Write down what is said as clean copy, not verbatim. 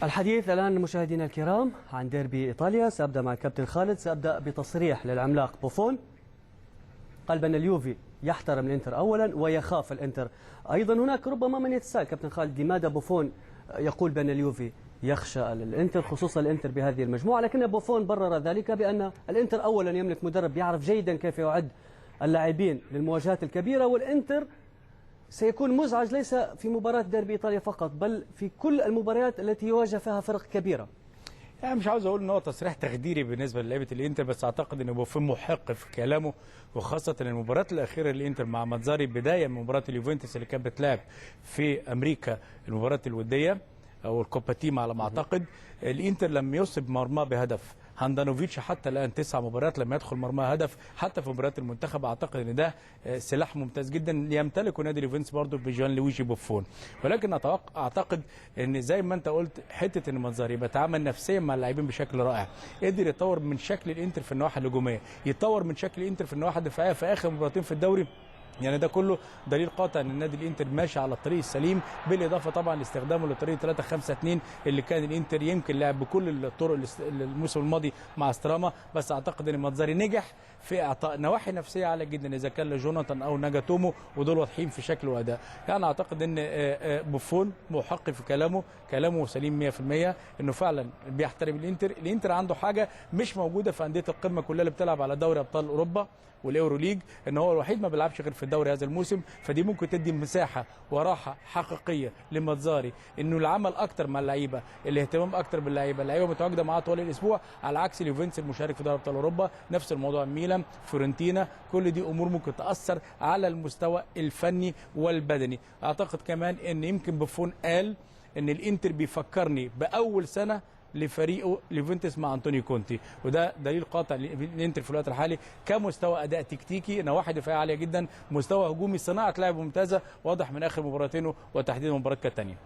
الحديث الآن مشاهدينا الكرام عن ديربي إيطاليا. سأبدأ مع الكابتن خالد، سأبدأ بتصريح للعملاق بوفون، قال بأن اليوفي يحترم الإنتر أولا ويخاف الإنتر أيضا. هناك ربما من يتساءل كابتن خالد، لماذا بوفون يقول بأن اليوفي يخشى الإنتر، خصوصا الإنتر بهذه المجموعة؟ لكن بوفون برر ذلك بأن الإنتر أولا يملك مدرب يعرف جيدا كيف يعد اللاعبين للمواجهات الكبيرة، والإنتر سيكون مزعج ليس في مباراة ديربي إيطاليا فقط، بل في كل المباريات التي يواجه فيها فرق كبيرة. يعني مش عاوز اقول ان هو تصريح تخديري بالنسبة للاعيبه الانتر، بس اعتقد ان بوفون محق في كلامه، وخاصة المباراة الاخيرة للانتر مع ماتزاري، بداية من مباراة اليوفنتوس اللي كانت بتلعب في امريكا، المباراة الودية او الكوبا تيم على ما اعتقد، الانتر لم يصب مرماه بهدف. هاندانوفيتش حتى الان 9 مباريات لم يدخل مرماه هدف حتى في مباريات المنتخب. اعتقد ان ده سلاح ممتاز جدا يمتلكه نادي اليوفنتوس برضه بجان لويجي بوفون. ولكن اعتقد ان زي ما انت قلت، حتة ان ماتزاري بيتعامل نفسيا مع اللاعبين بشكل رائع، قدر يطور من شكل الانتر في النواحي الهجومية، يطور من شكل الانتر في النواحي الدفاعية في اخر مباراتين في الدوري. يعني ده كله دليل قاطع ان النادي الانتر ماشي على الطريق السليم، بالاضافة طبعا لاستخدامه لطريقه 3-5-2 اللي كان الانتر يمكن لعب بكل الطرق الموسم الماضي مع ستراما. بس اعتقد ان ماتزاري نجح في اعطاء نواحي نفسية عالية جدا، اذا كان لجوناثان او ناجاتومو، ودول واضحين في شكل واداء. يعني اعتقد ان بوفون محق في كلامه، كلامه سليم 100%، انه فعلا بيحترم الانتر. الانتر عنده حاجة مش موجودة في اندية القمه كلها اللي بتلعب على دوري ابطال اوروبا والاورو ليج، ان هو الوحيد ما بيلعبش غير في الدوري هذا الموسم، فدي ممكن تدي مساحة وراحة حقيقية لماتزاري، انه العمل اكتر مع اللعيبة، الاهتمام اكتر باللعيبه، اللعيبة متواجدة معاه طوال الاسبوع، على عكس اليوفنتوس المشارك في دوري ابطال اوروبا. نفس الموضوع ميلان، فيورنتينا، كل دي امور ممكن تاثر على المستوى الفني والبدني. اعتقد كمان ان يمكن بوفون قال ان الانتر بيفكرني باول سنة لفريقه اليوفنتوس مع انطونيو كونتي، وده دليل قاطع للانتر في الوقت الحالي كمستوى اداء تكتيكي، نواحي دفاعية عالية جدا، مستوى هجومي، صناعة لعب ممتازة، واضح من اخر مباراتين وتحديدا مباراة كاتانيا.